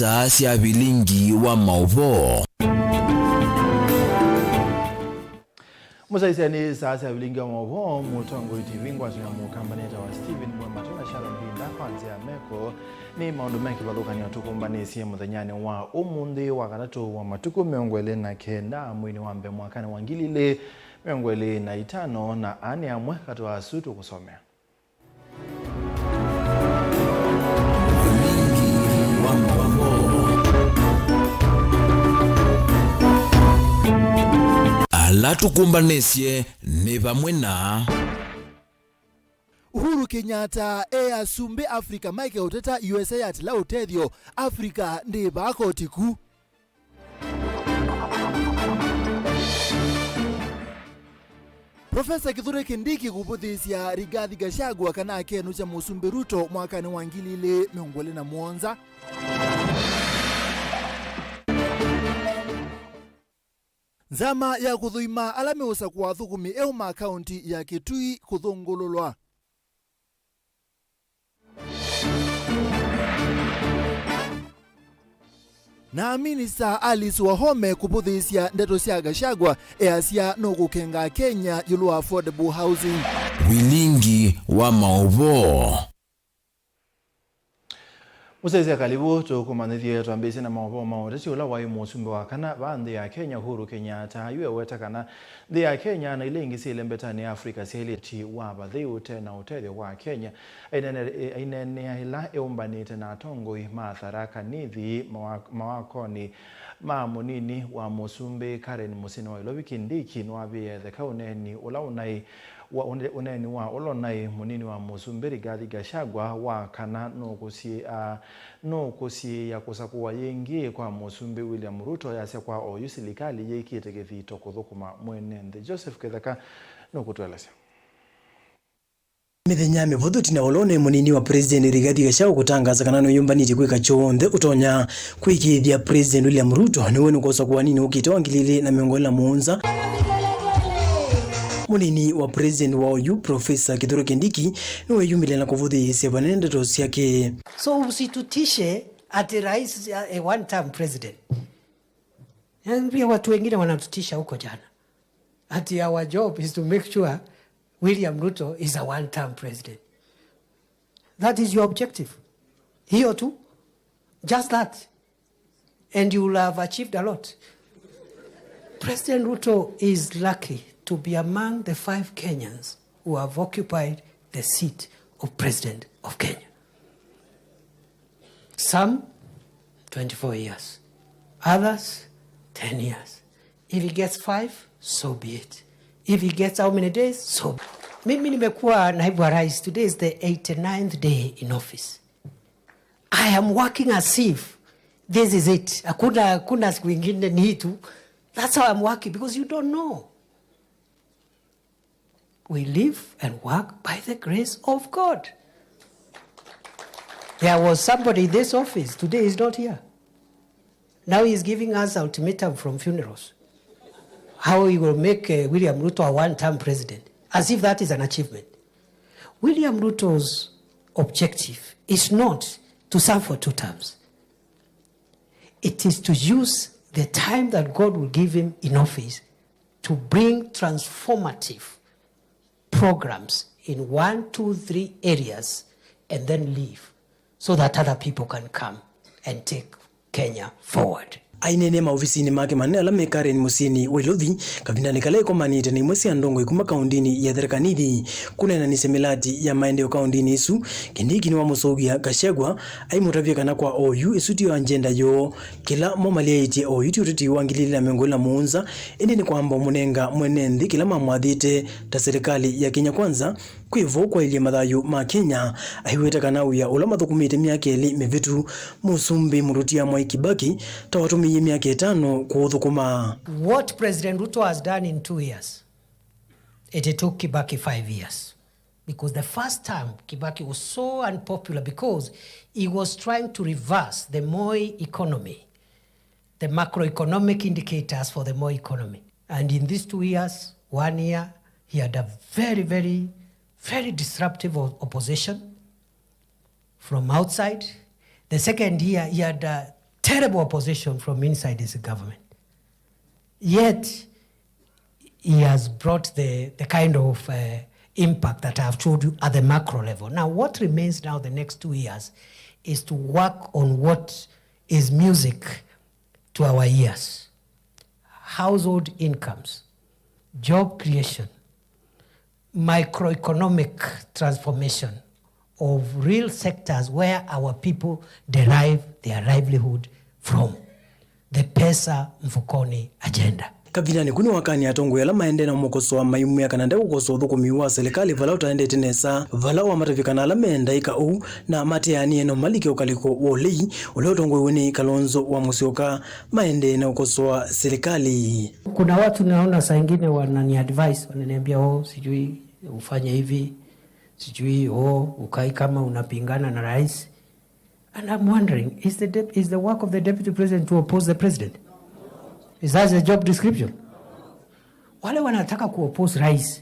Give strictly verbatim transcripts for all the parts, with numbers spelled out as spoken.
Saa sya vilingi wa maũvoo. Mũsyaĩĩsya nĩ saa sya vilingi wa maũvoo, Mũtongoi T V ngwatanĩo mũkamba nĩtawa Stephen Mwema, tũna Sharon Mbinda kwa nzĩa ya meko. Nĩ maũndũ me kĩvathũkany'o tũkũmbanĩsye mũthenyanĩ wa ũmũnthĩ wa katatũ wa matukũ mĩongo ĩlĩ na kenda mweinĩ wa mbee mwakanĩ wa ngili ilĩ mĩongo ĩlĩ na itano, na aa nĩ amwe katĩ wa asu tũkũsomea. Ala tũkũmbanĩsye nĩ vamwe na Uhuru Kenyatta e asumbĩ Africa maeke ũteta U S A yatĩla ũtethyo, Africa ndĩ vaa koti ku. Profesa Kithure Kindiki kũvũthĩĩsya Rigathi Gachagua kana akenũkya Mũsumbĩ Ruto mwakanĩ wa ngili ilĩ mĩongo ĩlĩ na mũonza. Nzama ya kũthũima ala meũsakũa athũkũmi eũ ma kaũnti ya Kitui kũthũngũlũlwa. Na minista Alice Wahome kũvũthĩĩsya ndeto sya Gachagua, easya nũkũkenga Kenya ĩũlũ wa affordable housing. Vilingi wa maũvoo. Mũsyaĩĩsya, kalĩvu tũkũmanyĩthye. Twambĩĩsye na maũvoo ma ũteti. Ũla waĩ mũsumbĩ wa kana va nthĩ ya Kenya, Uhuru Kenyatta, yu eweta kana nthĩ ya Kenya na ila ingĩ syĩ lembetanĩ ya Africa syaĩlĩte wa vathei ũte na ũtethyo wa Kenya. Ainene-, aineenea ĩla eũmbanĩte na atongoi ma Tharaka Nithi mawa-, mawakonĩ ma mũnini wa mũsumbĩ Karen mũsyĩnĩ wa Nairobi, Kindiki nĩwavĩĩe ĩtheka ũneeni ũla ũnaĩ wa ũne-, ũneeni wa ũla ũnaĩ mũnini wa mũsumbĩ Rigathi Gachagua wa kana nũkũsiĩ-, a, nũkũsiĩĩa kũsakũwa yĩngĩ kwa mũsumbĩ William Ruto, yasya kwa oyu silikalĩ yĩkĩte kĩthito kũthũkũma mwene nthĩ. Joseph Kĩtheka nũkũtũelesya. Mĩthenya mĩvũthũ ĩtina wa ũla ũnaĩ mũnini wa President Rigathi Gachagua kũtangaasa kana nĩyũmbanĩtye kwĩka kyonthe ũtonya kũĩkĩĩthya President William Ruto nĩwe nũkwosa kũwa nini ũkĩte wa ngili ilĩ na mĩongo ĩlĩ na mũonza, mũnini wa President wa oyu, Profesa Kithure Kindiki, nĩweyumĩlya na kũvũthĩĩsya vanene ndeto syake. So usitutishe ati rais a one term president. Yaani pia watu wengine wanatutisha huko jana. Ati our job is to make sure William Ruto is a one term president. That is your objective. Hiyo tu. Just that. And you will have achieved a lot. President Ruto is lucky to be among the five Kenyans who have occupied the seat of President of Kenya. Some, twenty-four years. Others, ten years. If he gets five, so be it. If he gets how many days, so be it. Mimi nimekuwa naibu wa rais. Today is the eighty-ninth day in office. I am working as if this is it. Hakuna, hakuna siku ingine, ni hii tu. That's how I'm working because you don't know. We live and work by the grace of God. There was somebody in this office, today is not here. Now he's giving us ultimatum from funerals. How he will make, uh, William Ruto a one-term president, as if that is an achievement. William Ruto's objective is not to serve for two terms. It is to use the time that God will give him in office to bring transformative programs in one, two, three areas and then leave so that other people can come and take Kenya forward. Aineenea maovisinĩ make manene ala me Karen mũsyĩnĩ wa Ilovi kavindanĩ kala ĩkomanĩte na imwe sya ndongoi kuma kaũndĩnĩ ya Tharaka Nithi kũneenanĩsya mĩlati ya maendeeo kaũndĩnĩ ĩsu, Kindiki nĩwamũseũvya Gachagua aimũtavya kana kwa oyu ĩsu tiyo agenda yoo. Kĩla momaliaĩtye oyu ti ũteti wa ngili ilĩ na mĩongo ĩlĩ na mũonza, ĩndĩ nĩ kwamba ũmũnenga mwene nthĩ kĩla mamwathĩte ta serikali ya Kenya Kwanza, kwĩ vo kwaĩlye mathayũ ma Kenya. Aiweta kana wĩa ũla mathũkũmĩte myaka ĩlĩ mĩvĩtu, Mũsumbĩ Mũtũtia Mwai Kibaki ta watũmĩie myaka ĩtano kũũthũkũma. What President Ruto has done in two years, it took Kibaki five years. Because the first time, Kibaki was so unpopular because he was trying to reverse the Moi economy, the macroeconomic indicators for the Moi economy. And in these two years, one year, he had a very, very, very disruptive o-, opposition from outside. The second year, he had a terrible opposition from inside his government. Yet, he has brought the, the kind of uh, impact that I have told you at the macro level. Now, what remains now the next two years is to work on what is music to our ears. Household incomes, job creation, microeconomic transformation of real sectors where our people derive their livelihood from. The pesa mfukoni agenda. Kavindanĩ kau nĩwakanie atongoi ala maendee na mũkosoa maimwĩa kana ndekũkosoa ũthũkũmi wa silikalĩ vala ũtaendete nesa, vala wamatavya kana ala me ndaĩka ũu na mateanĩe no malike ũkalĩko wa ũlei ũla ũtongoew'e nĩ Kalonzo wa Musyoka maendee na ũkosoa silikalĩ. Kuna watu naona saa ingine wanani advise, wananiambia, "Oh, sijui ufanye hivi, sijui, oh, ukai kama unapingana na rais." And I'm wondering, is the dep- is the work of the deputy president to oppose the president? Is that the job description? Wale wanataka kuoppose rais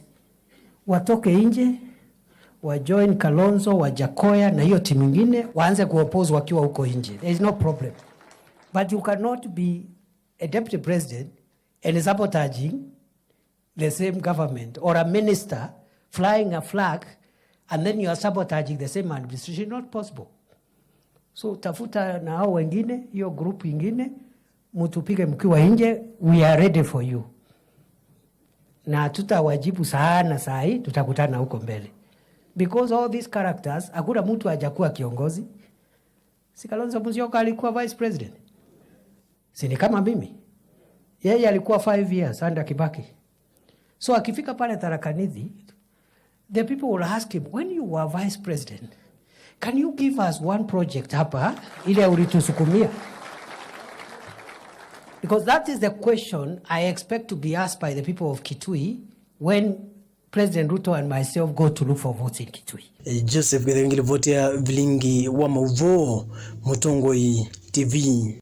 watoke nje, wajoin Kalonzo, Wajakoya na hiyo timu ingine, waanze kuoppose wakiwa huko nje. There is no problem. But you cannot be a deputy president and sabotaging the same government, or a minister flying a flag and then you are sabotaging the same administration. Not possible. So tafuta na hao wengine, hiyo group ingine, mtupige mkiwa nje, we are ready for you. Na tutawajibu sana saa hii, tutakutana huko mbele. Because all these characters, hakuna mtu hajakuwa kiongozi. Si Kalonzo Musyoka alikuwa vice president? Si ni kama mimi? Yeye alikuwa five years under Kibaki. So akifika pale Tharaka Nithi, the people will ask him, "When you were vice president, can you give us one project hapa ile ulitusukumia?" Because that is the question I expect to be asked by the people of Kitui when President Ruto and myself go to look for votes in Kitui. Joseph Githenge, livoti ya vilingi wa mauvoo, Mũtongoi T V.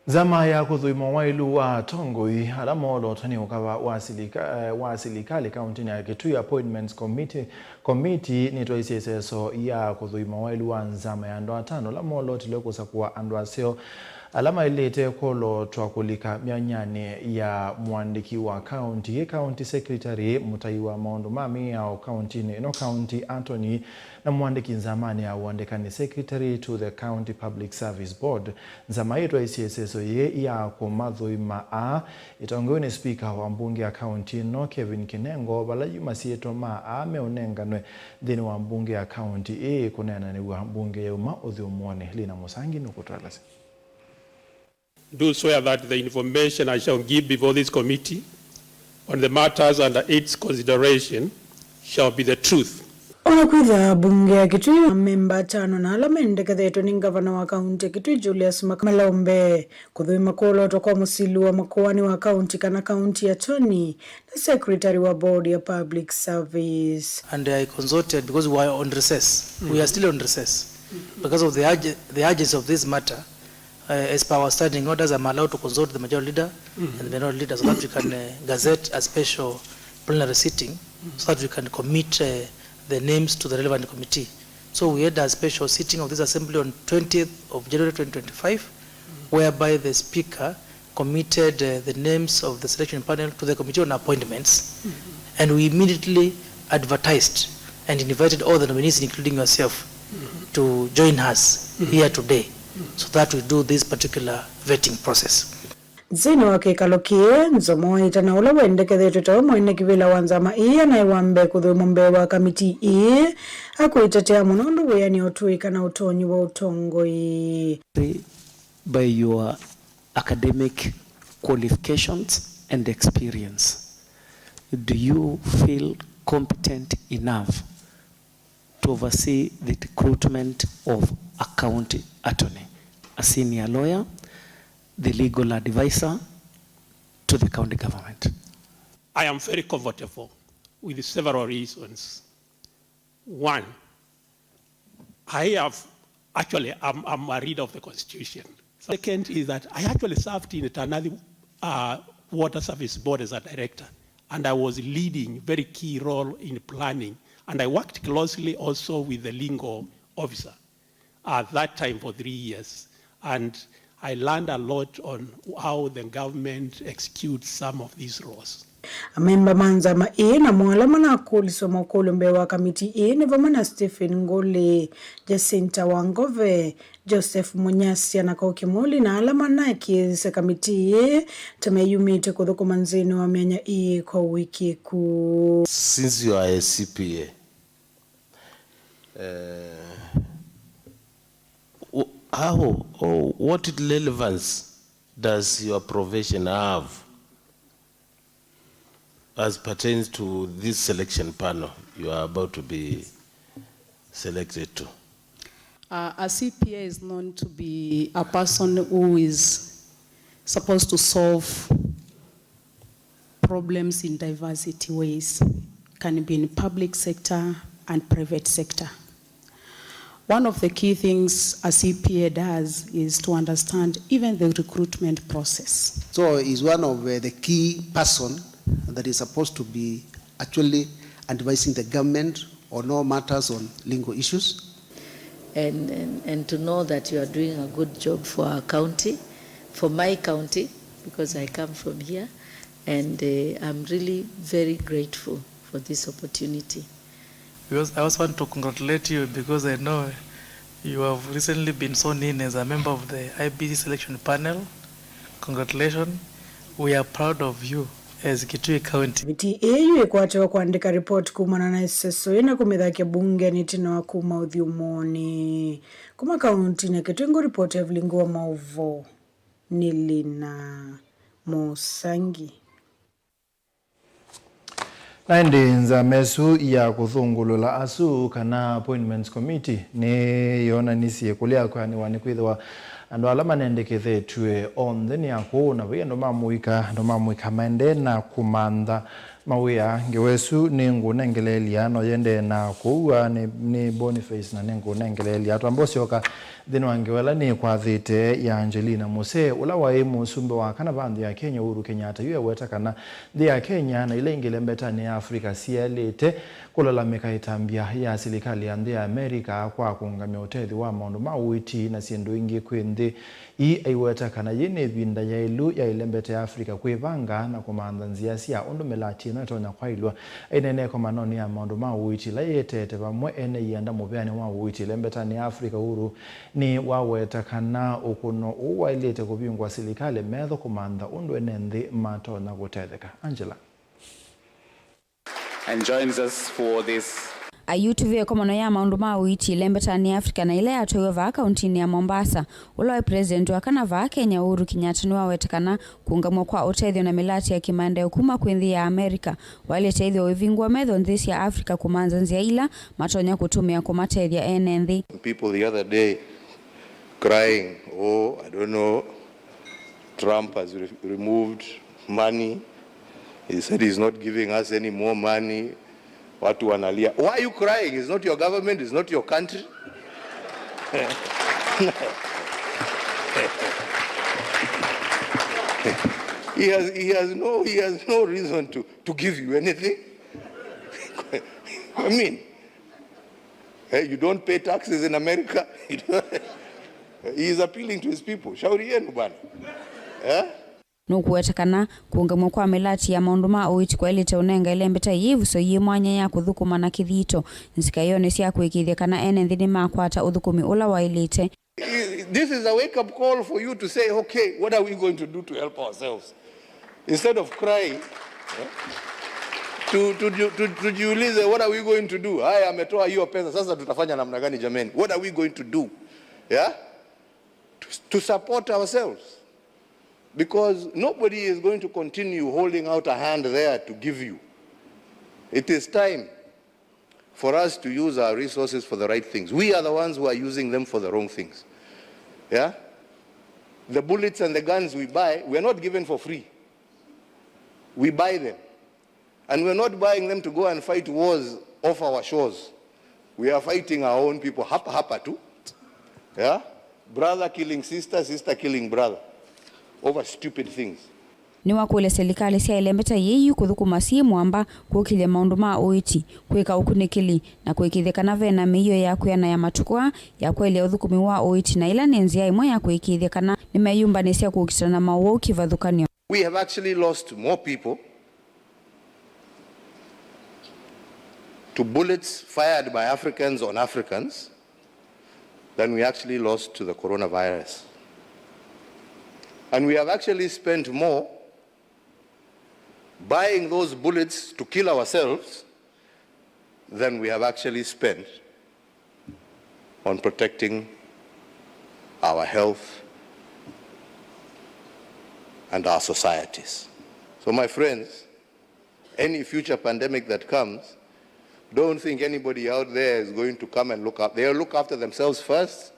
Nzama ya kũthũima waĩlu wa atongoi ala moolotwe nĩ ũkava wa silika-, eh, wa silikalĩ kauntinĩ ya Kitui, Appointments Committee, Committee nĩtwaisye ĩseso ya kũthũima waĩlu wa nzama ya andũ atano ala moolotilwe kũsakũa andũ aseo ala maĩlĩte kũlotwa kũlika myanyanĩ ya mũandĩki wa kaunti, county secretary, mũtai wa maũndũ ma mĩao kauntinĩ ĩno, county attorney, na mũandĩki nzamanĩ ya ũandĩkani, secretary to the County Public Service Board. Nzama ĩtwaisye ĩseso yĩĩ ya kũmathũima aa ĩtongoew'e nĩ spika wa mbunge ya kaunti ĩno, Kevin Kinengo, vala yu masyĩtwa ma aa meũnenganwe nthĩnĩ wa mbunge ya kaunti ĩĩ kũneenanĩw'a mbunge yauma ũthyũmũonĩ. Lina Mũsangi nũkũtũelesya. Do swear that the information I shall give before this committee on the matters under its consideration shall be the truth. O na kwĩthĩwa mbunge ya Kitui amemba atano na ala mendekethetwe nĩ ngavana wa kaunti ya Kitui Julius Mak-, Malombe kũthũima kũlotwa kwa mũsili wa makoani wa kaunti kana county attorney na secretary wa board ya public service. And I consulted because we were on recess. We are still on recess because of the urge-, the urgency of this matter. Uh, as per our standing orders, I'm allowed to consult the majority leader and the minority leader so that we can, uh, gazette a special plenary sitting so that we can commit, uh, the names to the relevant committee. So we had a special sitting of this assembly on twentieth of January twenty twenty-five, whereby the speaker committed, uh, the names of the selection panel to the committee on appointments, and we immediately advertised and invited all the nominees, including yourself, to join us here today so that we do this particular vetting process. Nthĩnĩ wa kĩkalo kĩĩ, Nzomo Waita na ũla wendekethetwe tawe mwene kĩvĩla wa nzama ĩĩ anaĩ wa mbee kũthũimwa mbee wa kamiti ĩĩ, akwĩtetea mũno ũndũ wĩanĩo ũtũĩka na ũtonyi wa ũtongoi. By your academic qualifications and experience, do you feel competent enough to oversee the recruitment of a county attorney, a senior lawyer, the legal advisor to the county government? I am very comfortable with several reasons. One, I have actually, I'm, I'm a reader of the constitution. Second is that I actually served in Tana River, uh, Water Service Board as a director, and I was leading very key role in planning, and I worked closely also with the legal officer. at that time for three years, and I learned a lot on how the government executes some of these roles. Amemba ma nzama ĩĩ namo ala manakũliswe makũlyo mbee wa kamiti ĩĩ nĩ vamwe na Stephen Ngũlĩ, Jacinta Wangove, Joseph Munyasya na Kau Kimoli, na ala manaĩkĩĩthasya kamiti ĩĩ ta meyumĩtye kũthũkũma nthĩnĩ wa myanya ĩĩ kwa ũĩkĩĩku. Since you are a C P A, uh, how or what relevance does your profession have as pertains to this selection panel you are about to be selected to? Uh, a C P A is known to be a person who is supposed to solve problems in diversity ways, can be in public sector and private sector. One of the key things a C P A does is to understand even the recruitment process. So he's one of uh, the key person that is supposed to be actually advising the government on all matters on legal issues. And, and, and to know that you are doing a good job for our county, for my county, because I come from here, and uh, I'm really very grateful for this opportunity. Because I also want to congratulate you because I know you have recently been sworn in as a member of the I E B C selection panel. Congratulations. We are proud of you as Kitui County. Kamiti ĩĩ yu ĩkwatĩwe kũandĩka ripoti kumana na ĩseso ĩĩ na kũmĩthakya mbungenĩ ĩtina wa kuma ũthyũmũonĩ. Kuma kauntinĩ ya Kitui ngũripoti Evelyn Ngũa, maũvoo nĩ Lina Mũsangi. Na ĩndĩ nzama ĩsu ya kũthũngũlũla asu, kana Appointments Committee, nĩyoonanisye kũlea kwĩanĩwa nĩkwĩthĩwa andũ ala manendekethetw'e onthe nĩ akũũ, na vai andũ ma mũika, andũ ma mũika maendee na kũmantha mawĩa. Ngewa ĩsu nĩngũnengeleelya no yĩendee na kũua nĩ, nĩ Boniface, na nĩngũnengeleelya. Twamba ũsyoka nthĩnĩ wa ngewa ĩla nĩkwathĩte ya Angelina Musee, ũla waĩ mũsumbĩ wa kana va nthĩ ya Kenya, Uhuru Kenyatta, yu eweta kana nthĩ ya Kenya na ila ingĩ ilembetanĩ ya Africa sielĩte kũlalamĩka ĩtambya ya silikalĩ ya nthĩ ya America kwa kũũngamya ũtethyo wa maũndũ ma ũiiti na syĩndũ ingĩ kwĩ nthĩ ii. Aiweta kana yĩĩ nĩ ĩvinda yaĩlu ya ĩlembeta ya Africa kwĩvanga na kũmantha nzĩa sya ũndũ mĩlatĩ ĩno ĩtonya kwaĩlw'a. Aineenea ĩkomanonĩ ya maũndũ ma ũiiti ĩla yĩteete vamwe ene ianda mũvĩanĩ wa ũiiti ĩlembetanĩ ya Africa, Uhuru nĩwaweta kana ũkũno ũũ waĩlĩte kũvingũa silikalĩ metho kũmantha ũndũ ene nthĩ matonya kũtetheka. Angela. And joins us for this. Ayutuvĩa ĩkomano ya maũndũ ma ũiiti ĩlembetanĩ ya Africa na ĩla yatwaiwe vaa kauntinĩ ya Mombasa. Ũla waĩ president wa kana vaa Kenya, Uhuru Kenyatta, nĩwaweta kana kũũngamw'a kwa ũtethyo na mĩlatĩ ya kĩmaendeeo kuma kwĩ nthĩ ya America waĩlĩte ĩthĩwa ũivingũa metho nthĩ sya Africa kũmantha nzĩa ila matonya kũtũmĩa kũmatethya ene nthĩ. People the other day crying, "Oh, I don't know, Trump has re- removed money. He said he's not giving us any more money." Watu wanalia. Why are you crying? It's not your government, it's not your country. He has, he has no, he has no reason to, to give you anything. I mean, eh, you don't pay taxes in America. He is appealing to his people. Shauri yenu bwana. Eh? Nũkũweta kana kũũngamw'a kwa mĩlatĩ ya maũndũ ma ũiiti kwaĩlĩte ũnenga ĩlembeta yĩĩ ĩvuso yĩ mwanya ya kũthũkũma na kĩthito nzikaĩonĩ sya kũĩkĩĩthya kana ene nthĩ nĩmakwata ũthũkũmi ũla waĩlĩte. This is a wake-up call for you to say, "Okay, what are we going to do to help ourselves?" Instead of crying, eh, to, to, to, tujiulize, "What are we going to do? Haya, ametoa hiyo pesa, sasa tutafanya namna gani jameni? What are we going to do?" Yeah? To, to support ourselves. Because nobody is going to continue holding out a hand there to give you. It is time for us to use our resources for the right things. We are the ones who are using them for the wrong things. Yeah? The bullets and the guns we buy, we are not given for free. We buy them. And we are not buying them to go and fight wars off our shores. We are fighting our own people hapa hapa tu. Yeah? Brother killing sister, sister killing brother over stupid things. Nĩwakũlya silikalĩ sya ĩlembeta yĩĩ kũthũkũma syĩ mũamba kũkĩlya maũndũ ma ũiiti, kwĩka ũkunĩkĩli, na kũĩkĩĩthya kana ve na mĩio ya kwĩanaya matukũ aa ya kwaĩlya ũthũkũmi wa ũiiti, na ĩla nĩ nzĩa ĩmwe ya kũĩkĩĩthya kana nĩmeyũmbanĩsya kũkitana na maũwau kĩvathũkany'o. We have actually lost more people to bullets fired by Africans on Africans than we actually lost to the coronavirus. And we have actually spent more buying those bullets to kill ourselves than we have actually spent on protecting our health and our societies. So, my friends, any future pandemic that comes, don't think anybody out there is going to come and look up. They'll look after themselves first.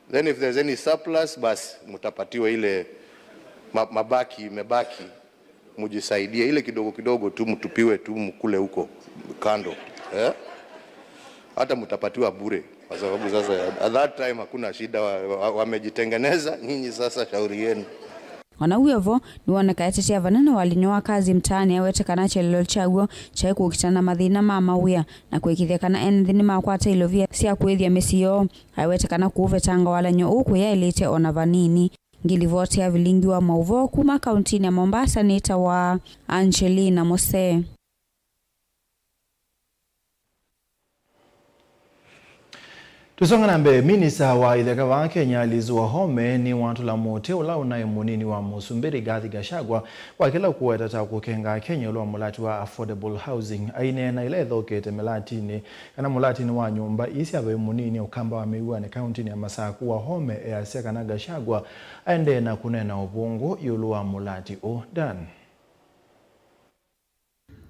Then if there's any surplus, basi mtapatiwa ile ma-, mabaki imebaki, mjisaidie ile kidogo kidogo tu, mtupiwe tu, mkule huko kando, eh? Hata mtapatiwa bure, kwa sababu sasa at that time hakuna shida, wa-, wa-, wamejitengeneza. Nyinyi sasa, shauri yenu. O na w'o vo, nĩwoneka etetea vanene wa Linyũ wa Kazi Mtaani, awete kana kyelelo kyaw'o kyaĩ kũkitana na mathĩna ma mawĩa na kũĩkĩĩthya kana ene nthĩ nĩmakwata ilovia sya kũĩthya mĩsyĩ yoo. Awete kana kũũvetanga walany'o ũũ kũyaĩlĩte o na vanini. Ngilivoti ya vilingi wa maũvoo kuma kauntinĩ ya Mombasa nĩtawa Angelina Mose. Tũsonga na mbee, minista wa itheka vaa Kenya Alice Wahome nĩwatũla mũtĩ ũla ũnaĩ mũnini wa mũsumbĩ Rigathi Gachagua wa kĩla ũkũweta ta kũkenga Akenya ĩũlũ wa mũlati wa affordable housing. Aineena ĩla ĩthokete mĩlatinĩ kana mũlatinĩ wa nyũmba ii sya vai mũnini Ũkamba wa Mĩw'anĩ kauntinĩ ya Masaku, Wahome easya kana Gachagua aendee na kũneena ũvũngũ ĩũlũ wa mũlati ũũ. Dan.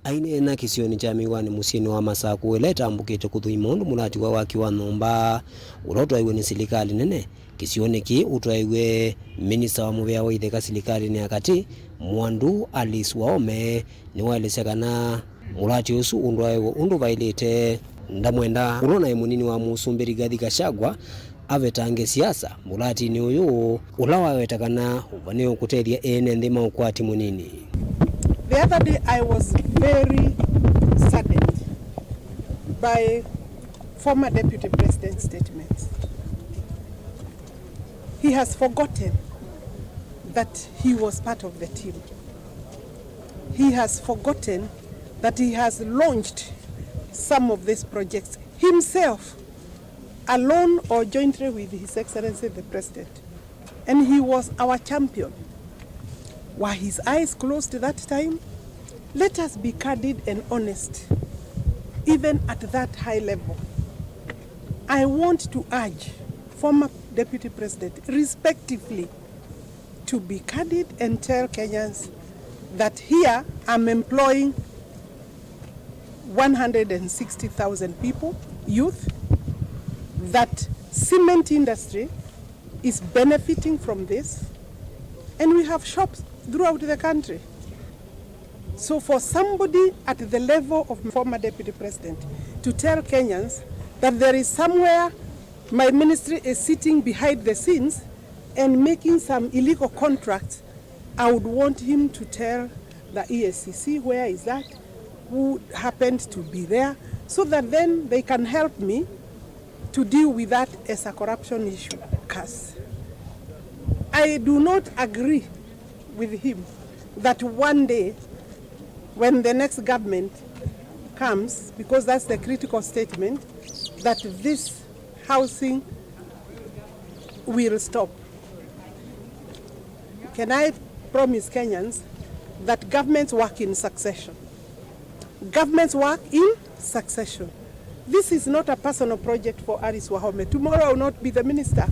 Aineena kĩsionĩ kya Mĩw'anĩ mũsyĩnĩ wa Masaku ĩla ĩtambũkĩte kũthũima ũndũ mũlati wa waki wa nyũmba ũla ũtwaĩwe nĩ silikalĩ nene. Kĩsionĩ kĩĩ ũtwaĩwe minista wa mũvea wa itheka silikalĩnĩ ya katĩ, Mwandu Alice Wahome, nĩwaelesya kana mũlati ũsu ũndwaĩwe ũndũ vaĩlĩte. Ndamwenda ũla ũnaĩ mũnini wa mũsumbĩ Rigathi Gachagua avetange siasa mũlatinĩ ũyũ, ũla waweta kana ũvanĩwe kũtethya ene nthĩ ma ũkwati mũnini. The other day I was very saddened by former Deputy President's statements. He has forgotten that he was part of the team. He has forgotten that he has launched some of these projects himself, alone or jointly with His Excellency the President. And he was our champion. Were his eyes closed that time? Let us be candid and honest, even at that high level. I want to urge former Deputy President, respectively, to be candid and tell Kenyans that here I'm employing one hundred and sixty thousand people, youth, that cement industry is benefiting from this, and we have shops throughout the country. So for somebody at the level of former Deputy President to tell Kenyans that there is somewhere my ministry is sitting behind the scenes and making some illegal contracts, I would want him to tell the E A C C where is that, who happened to be there, so that then they can help me to deal with that as a corruption issue. Cause I do not agree with him that one day when the next government comes, because that's the critical statement, that this housing will stop. Can I promise Kenyans that governments work in succession? Governments work in succession. This is not a personal project for Alice Wahome. Tomorrow I will not be the minister.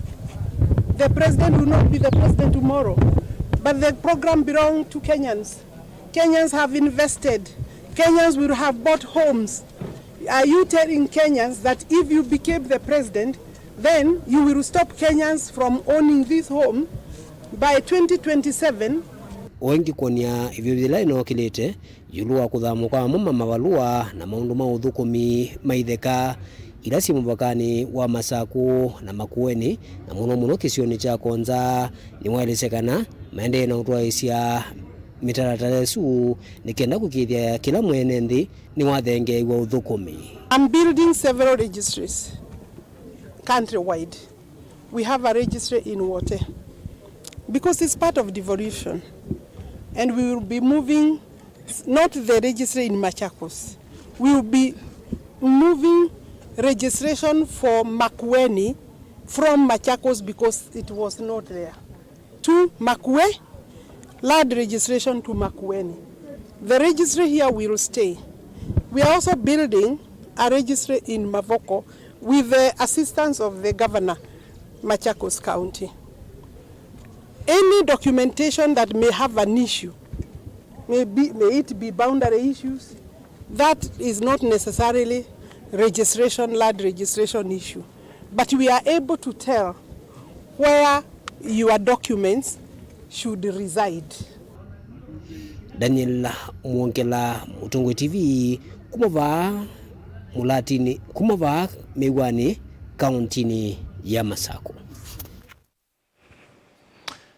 The president will not be the president tomorrow. But the program belongs to Kenyans. Kenyans have invested. Kenyans will have bought homes. Are you telling Kenyans that if you became the president, then you will stop Kenyans from owning this home by twenty twenty-seven? O ĩngĩ kwonĩa ĩvyũvu yĩla ĩnookĩlĩte ĩũlũ wa kũthamwa kwa amwe ma mavalũa na maũndũ ma ũthũkũmi ma itheka ila syĩ mũvakanĩ wa Masaku na Makueni, na mũno mũno kĩsionĩ kya Konza, nĩwaelesya kana maendee na ũtwaĩĩsya Mĩtalatala ĩsu nĩ kenda kũkĩĩthya kĩla mwene nthĩ nĩwathengeew'a ũthũkũmi. I'm building several registries countrywide. We have a registry in Wote because it's part of devolution, and we will be moving, not the registry in Machakos. We will be moving registration for Makueni from Machakos because it was not there to Makueni, land registration to Makueni. The registry here will stay. We are also building a registry in Mavoko with the assistance of the governor, Machakos County. Any documentation that may have an issue, may be, may it be boundary issues, that is not necessarily registration, land registration issue. But we are able to tell where your documents should reside. Daniel Mwongela, Mũtongoi T V, kuma vaa Mũlatini, kuma vaa Mĩw'anĩ, kauntinĩ ya Masakũ.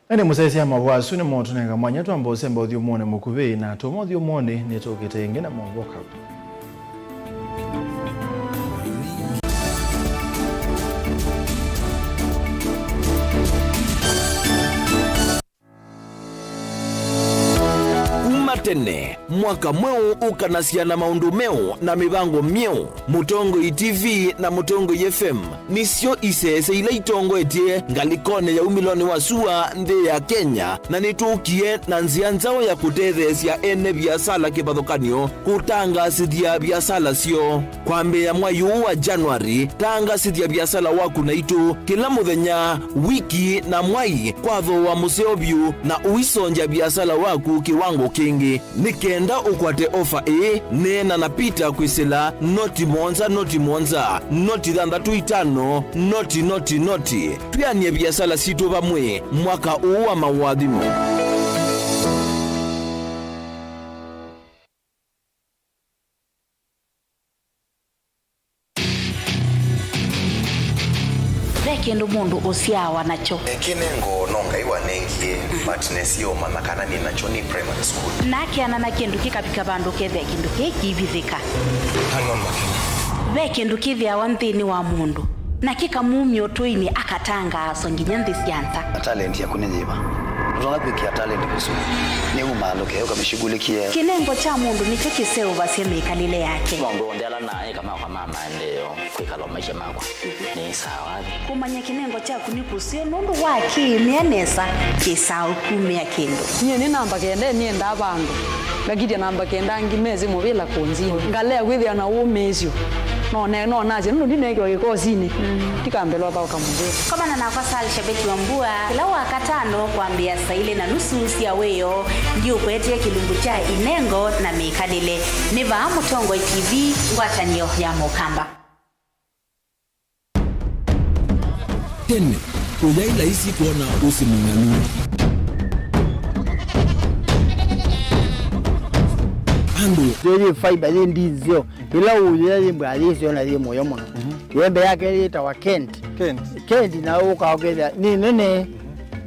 Na nĩ mũsyaĩĩsya mavũa asu nĩmo tũnenga mwanya twamba ũsemba ũthyũmũonĩ mũkuvĩ, na tuma ũthyũmũonĩ nĩtũkĩte ĩngĩ na mũvũka. Kuma tene, mwaka mweũ ũkanasya na maũndũ meũ na mĩvango myeũ. Mũtongoi T V na Mũtongoi F M nĩsyo iseese ila itongoetye ngalĩkonĩ ya umĩlonĩ wa sua nthĩ ya Kenya, na nĩtũkie na nzĩa nzaũ ya kũtetheesya ene viasala kĩvathũkany'o kũtangaasĩthya viasala syoo. Kwambĩĩa mwai ũũ wa January, tangaasĩthya viasala waku naitũ kĩla mũthenya, wiki, na mwai kwa thooa mũseo vyũ, na ũisongya viasala waku kĩwango kĩngĩ. Nĩ kenda ũkwate ofa ĩĩ, neena na Peter kwĩsĩla noti mũonza, noti mũonza, noti thanthatũ itano, noti, noti, noti. Twĩanĩe viasala sitũ vamwe mwaka ũũ wa maũathimo. Ve kĩndũ mũndũ ũsyaawa nakyo. Kĩnengo no Ngai wanengie, but nesio mana kana nĩ nakyo nĩ primary school. Na akeana na kĩndũ kĩkavika vandũ kethĩa kĩndũ kĩĩ kĩivithĩka. Hang on, Makena. Ve kĩndũ kĩthĩawa nthĩnĩ wa mũndũ, na kĩkamumya ũtũinĩ akatangaaswa nginya nthĩ sya nza. Talent yaku nĩ yĩva? Ndũtonya kwĩkĩa talent kũsu. Nĩ umaalũke, ũkamĩshughulikie. Kĩnengo kya mũndũ nĩkyo kĩseũvasya mĩkalĩle yake. Maũndũ onthe ala naeka makwa ma maendeeo, kwĩkala o maisha makwa, nĩ sawa. Kũmanya kĩnengo kyaku nĩ kũseo nũndũ wa kĩĩmĩa nesa, kĩsaa ũkumĩa kĩndũ. Nyie nĩ namba kenda, nĩendaa vandũ ngakitya namba kenda ngimesĩ mũvĩla kũnzinĩ. Ngalea kwĩthĩa na ũmĩĩsyo. No ne-, no nasye nũndũ ndineekiwa kĩkosinĩ, ndikambĩlwa thaũka mũvĩla. Komana nakwa Sal Shabeti Wambua kĩla Wakatano kwambĩĩa saa ilĩ na nusu sya wĩoo, ndiũkwetee kĩlungu kya inengo na mĩkalĩle. Nĩ vaa Mũtongoi T V, ngwatanĩo ya Mũkamba. Tene, ũyaĩ laisi kwona ũsĩ mũng'alu. Andũ. Yĩ fiber yĩ ndi nzeo. Ĩla ũyĩa yĩ mbwa yĩ nzeo na yĩ mũyo mũno. Mhm. Yembe yake yĩtawa Kent. Kent. Kent na ũka ũkethĩa nĩ nene.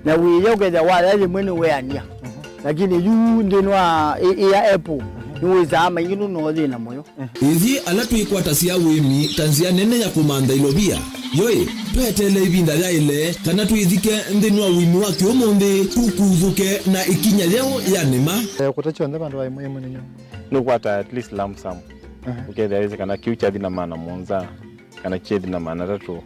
Na wĩya ũkethĩa waya yĩmwe nĩ weania. Mhm. Lakini yu nthĩnĩ wa ĩ-, ĩ ya apple, nĩwĩsaa maingĩ nũno thĩna mũyo. Ithyĩ ala twĩkwatasya ũĩmi ta nzĩa nene ya kũmantha ilovia, yoĩ, tweteele ĩvinda yaĩle kana twĩthike nthĩnĩ wa ũĩmi wa kĩũmũnthĩ, tũkuthũke na ĩkinya yeũ ya nĩma. Eh, kũta kyonthe vandũ wa ĩmwe ĩmwe nĩnyo. Nũkwata at least lump sum. Aha. Ũkethĩa wĩsĩ kana kĩu kyathi na maana mũonza, kana kyethi na maana atatũ.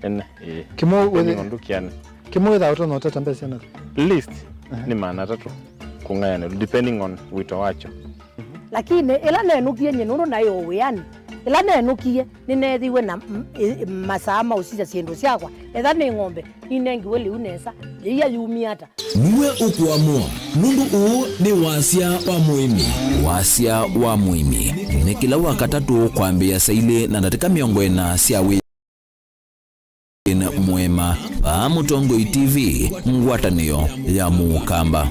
Ene, ĩĩ. Kĩmwe depending wĩthĩ-, on ndũkiane. Kĩmwe wĩthaa ũtonya ũtata mbesa na. Least, aha, nĩ maana atatũ kũng'ayanĩlwa, depending on wĩto wakyo. Lakini ĩla nenũkie nyie nũndũ naĩ o wĩanĩ, ĩla nenũkie nĩneethiwe na m-, ĩ-, masaa ma ũsisya syĩndũ syakwa, etha nĩ ng'ombe, ninengiwe lĩu nesa, yĩia yumie ata? Nue ũkũamũa, nũndũ ũũ nĩ wasya wa mũĩmi. Wasya wa mũĩmi nĩ kĩla Wakatatũ kwambĩĩa saa ilĩ na ndatĩka mĩongo ĩna sya wĩanĩ. Mũema, vaa Mũtongoi T V, ngwatanĩo ya Mũkamba.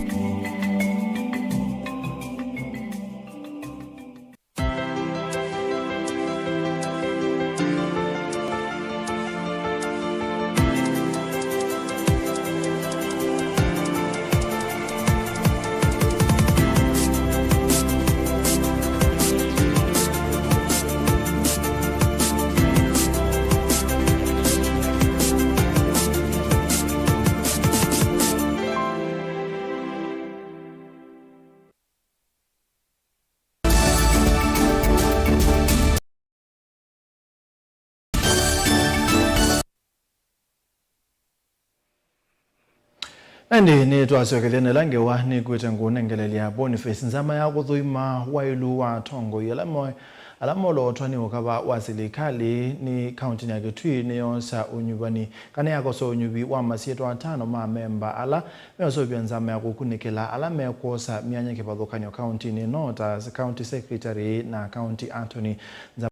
Ĩndĩ nĩtwasyokethya na ĩla ngewa nĩkwĩte ngũnengelelya Boniface. Nzama ya kũthũima waĩlu wa atongoi ala mo-, ala molotwa nĩ ũkava wa silikalĩ nĩ kauntinĩ ya Kitui nĩyoosa ũnyuvani, kana yakosa ũnyuvi wa masyĩtwa atano ma amemba ala meũseũvya nzama ya kũkunĩkĩla ala mekwosa myanya kĩvathũkany'o kauntinĩ ĩno, ta county secretary na county attorney. Nzama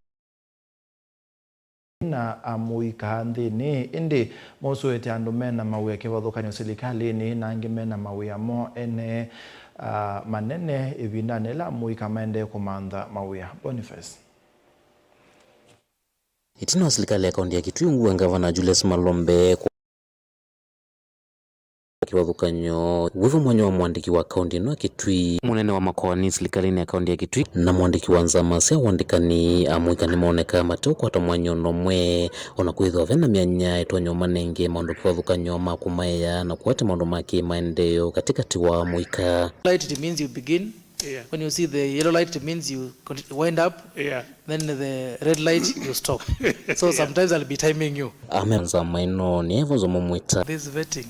na amũika nthĩnĩ, ĩndĩ mosũĩte andũ mena mawĩa kĩvathũkany'o silikalĩnĩ, na angĩ mena mawĩa moo ene, ah, manene ĩvindanĩ ĩla amũika maendee kũmantha mawĩa. Boniface. Ĩtina wa silikalĩ ya kaunti ya Kitui ũngua ngavana Julius Malombe kwa kĩvathũkany'o wĩ vamwe na mwandĩki wa kaunti ĩno ya Kitui, mũnene wa makoani silikalĩnĩ ya kaunti ya Kitui, na mwandĩki wa nzama sya ũandĩkani, amũika nĩmonekaa mateũkwata mwanya o na ũmwe, o na kwĩthĩwa ve na myanya ĩtonya ũmanenge maũndũ kĩvathũkany'o ma kũmaea na kũatĩ maũndũ ma kĩmaendeeo katĩkatĩ wa amũika. Light, it means you begin. Yeah. When you see the yellow light, it means you conti-, wind up. Yeah. Then the red light, you stop. So yeah, sometimes I'll be timing you. Ame nzama ĩno nĩ Evans Mumwita. This vetting